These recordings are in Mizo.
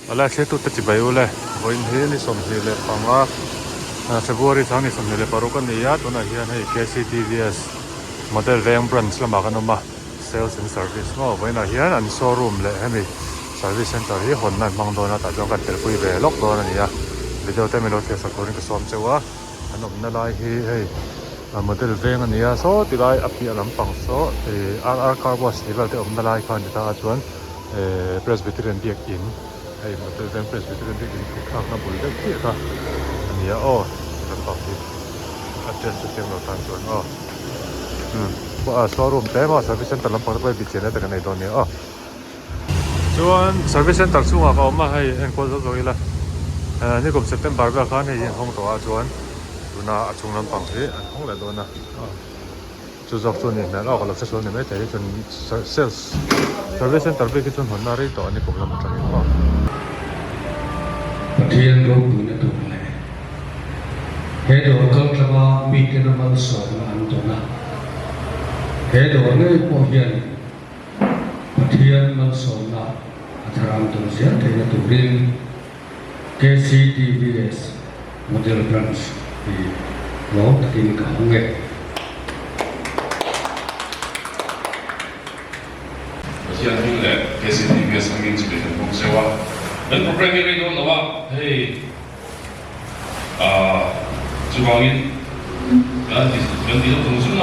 Alai thliatute chibai ule vawiin hi ni 25 February thla ni 26 a ni a tunah hian hei KCTVS model veng branch lamah kan awm a sales and service maw vawiinah hian an showroom leh hemi service center hi hawnna an hmang dawn a tah chuan kan telpui ve lawk dawn a ni a video te min lo thlir sak turin ka sawm cheu a an awmna lai hi hei model veng a ni a saw ti lai a piah lampang saw ih RR car wash tih vel te awmna lai kha a ni ta a chuan. Ehh Presbyterian biakin hei Hotel Veng Presbyterian biakin thut thlakna bul deuh chiah kha a ni a aw lampang hi address chu chiang lo tan chuan aw umm showroom tlem a service center lampang te pawh hi bihchian lai tak an nei dawn a nia aw chuan service center chhungah ka awm a hei enkawl zawk zawk ila eh nikum September vel khan hei hi an hawng tawh a chuan tuna a chung lampang hi an hawng leh dawn a aw. Chu zawk chu a nih hmel aw ka lo hre sual ni maithei hi chuan sales service center bik hi chuan hawnna rei tawh a ni kum lam atangin aw. Pathian ropuina tur leh he dawr kal tlanga miten a malsawmna an tawn a, he dawr ngei pawh hian Pathian malsawmna a tharam tawn zel theihna turin KCTVS Model Branch hi lawm takin ka hawng e. Pathian hming leh KCTVS hmingin chumi kan bawk zeuh a. Kan program hi rei dawn lo a, hei ah chuvangin kan ti kan ti deuh thung zung a,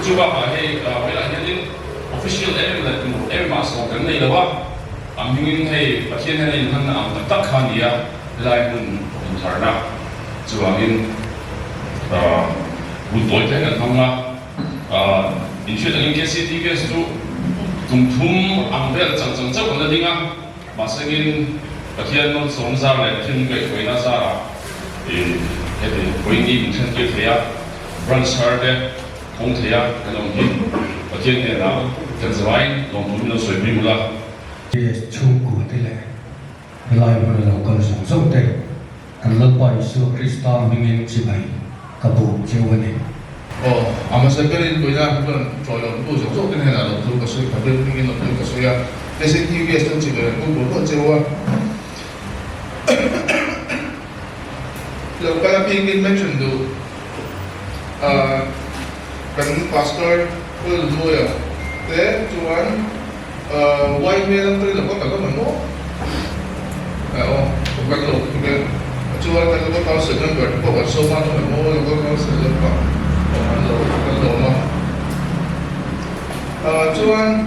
chu bakah hei velah hianin official em leh tur em ah sawm kan nei lo a. A hmingin hei Pathian hian a inhmanna ang tak tak kha a ni a, helai hmun intharna chuvangin hun tawi te kan hmang a, inhriat angin KCTVS chu tum thum ang vel chang chang chauh an la ding a, mahsengin Pathian malsawm zar leh Pathian min kaihhruaina zarah heti vawiin min thlen tir thei a, branch thar te Kawng thei a kan awm hi Pathian hnenah kan zavaiin lawmthu min lo sawi pui ula. Chhungkua te leh helai hmuna lo kal zawng zawng te kan Lalpa Isua Krista hmingin chibai ka bawm cheu a ni. Aw, a hmasa berin puina chuan chawi lawmtu zawng zawng te hnenah lawmthu ka sawi, Pathian hmingin lawmthu ka sawi a, SNTVS chuan chibai an bawm rual rual cheu a. Lo kal apiangin mention duh kan pastor Lalluia te chuan Y hmel ang ka rin lo ka kal awm maw aw ka kal lo chuan kan local council member te pawh kan sawm a an awm maw local council lamah an lo kal lo awm a chuan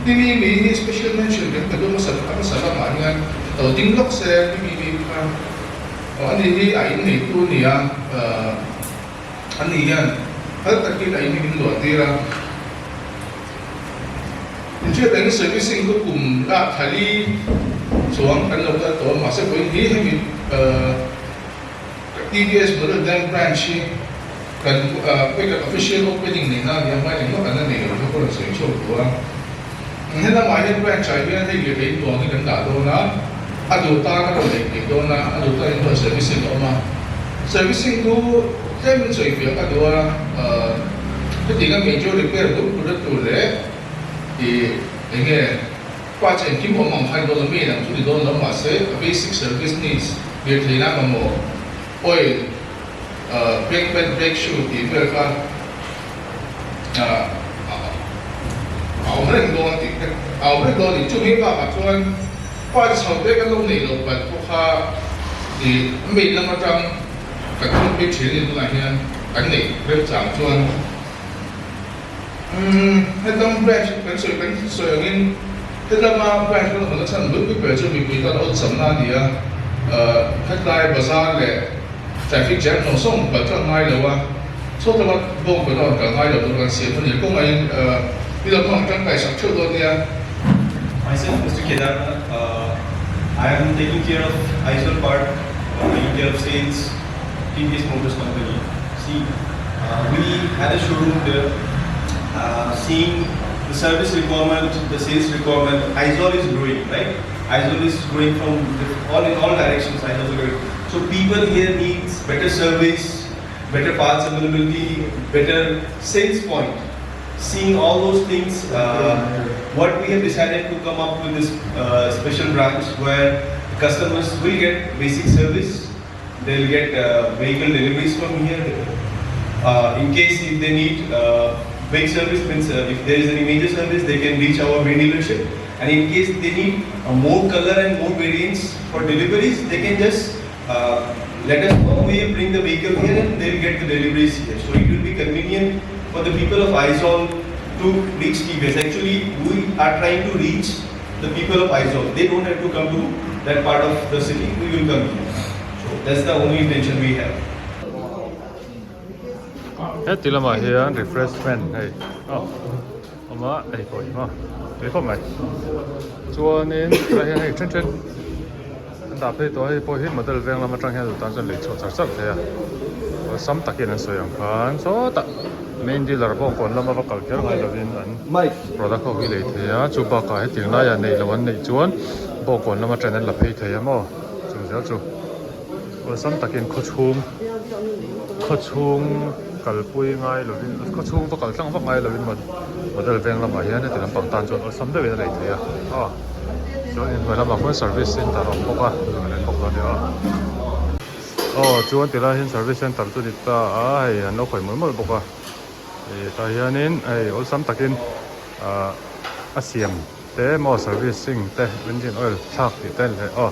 Timi mi hi special mention kan pe duh hmasa hmasa lamah hian lo ding lawk se Timi mi kha Aw ani hi a in neitu a ni a, ani hian phal takin a in hi min luah tir a. Inhriat engin servicing chu kum ah thali chuang kan lo kal tawh a, mahse vawiin hi hemi TVS Model Bank Branch hi kan pek official opening neihna a ni a, hmai engmah kan la nei lo kha ka rawn sawi chhuak duh a. Helamah hian branch ah hian hei lirthei intuang hi kan dah dawn a, a duh tan a rawn lei thei dawn a, a duh tan in rawn servicing a awm a. Servicing chu tlem in sawi fiah ka duh a, hetiang a major repair bur bur na tur leh ih eng nge parts engkim awm ang kha ni dawn lo, main ang chu ni dawn lo mahse a basic service needs lirthei na mamawh oil, brake pad, brake shoe tih vel kha. A awm reng dawn tih te a awm reng dawn tih chumi bakah chuan pa chho te kan lo neih loh palh pawh kha ih main lam atang kan thawm phei thin a ni tunah hian kan neih remchang chuan umm helam branch kan sawi kan sawi angin helama branch kan awmna chhan bul pui ber chu mipui tan awlsamna a ni a hetlai bazar leh Traffic jam zawng zawng kal tlang ngai lo a, chhuak lama bawng pawh rawn kal ngai lo tur kan siam a ni. Kawngaihin i lo hmang tangkai sak theuh dawn nia. Myself Mister Kedarnath, I am taking care of Aizawl part, taking care of sales, TVS Motors Company. See, we had a showroom there, seeing the service requirement, the sales requirement, Aizawl is growing, right? Aizawl is growing from all in all directions, Aizawl is growing. So people here needs better service, better parts availability, better sales point. Seeing all those things, what we have decided to come up with this special branch where Customers will get basic service, they'll get uh, vehicle deliveries from here. Uh, in case if they need uh, big service, means uh, if there is any major service, they can reach our main dealership. And in case they need uh, more color and more variants for deliveries, they can just uh, let us know. We will bring the vehicle here and they'll get the deliveries here. So it will be convenient for the people of Aizawl to reach TVS. Actually, we are trying to reach the people of Aizawl. They don't have to come to that part of the city. We will come here. So that's the only intention we have. Heti lamah hian refreshment hei aw awm a hei pawh hi maw tui khawp mai chuanin tunah hian hei then then an dah phei tawh a hei pawh hi model veng lam atang hian duh tan chuan lei chhuah char char thei a awlsam takin an sawi ang khan sawtah main dealer pawh kawn lama va kal kher ngai lovin an product ho hi lei thei a chu bakah hetiang laiah neih loh an neih chuan bawngkawn lama ṭan an la phei thei a maw chung zel chu. Awlsam takin khawchhung khawchhung kalpui ngai lovin khawchhung va kal tlang vak ngai lovin model veng lamah hian heti lampang tan chuan awlsam deuhin a lei thei a aw chuan inhnuai lamah khuan service center a awm bawk a kan en bawk dawn nia aw aw chuan tilai hian service center chu a ni ta a hei an lo khawih mawlh mawlh bawk a ih tah hianin hei awlsam takin ah a siam te maw servicing te engine oil thlak tih te leh aw.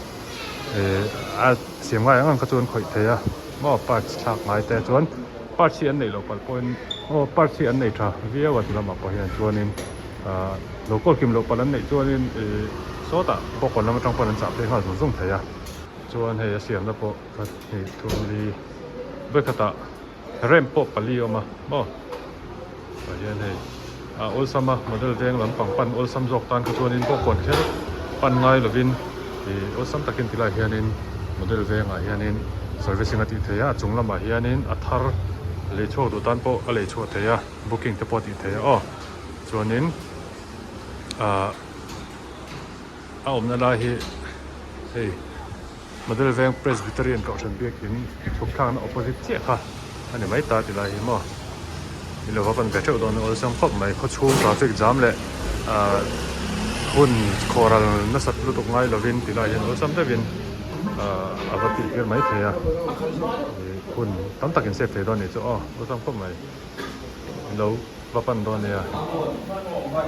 Ehh a siam ngai ang ang kha chu an khawih thei a maw parts thlak ngai te chuan parts hi an neih loh palh pawhin aw parts hi an nei tha viau a ti lamah pawh hian chuanin ahh lo kawl kim loh palh an neih chuanin ihh sawtah bawkawn lam atang pawn an chah phei nghal zung zung thei a chuan hei a siamna pawh kha hnih thum li vawikhatah rem pawh pali a awm a maw tah hian hei a awlsam a model veng lampang pan awlsam zawk tan kha chuanin bawkkawn kher pan ngai lovin ih awlsam takin ti lai hianin model vengah hianin servicing a tih theih a a chung lamah hianin a thar lei chhuak duh tan pawh a lei chhuah theih a booking te pawh a tih theih a aw chuanin ahh a awmna lai hi hei. Model veng Presbyterian Kohhran biakin chhuk thlakna opposite chiah kha a ni mai ta ti lai hi maw ni lova pan ve theuh dawn a awlsam khawp mai khawchhung traffic jam leh ahh hun khawhral nasat lutuk ngai lovin ti lai hian awlsam deuhin ahh a va tih tir mai thei a ih hun tam takin save thei dawn a nih chu aw awlsam khawp mai ni lo va pan dawn nia.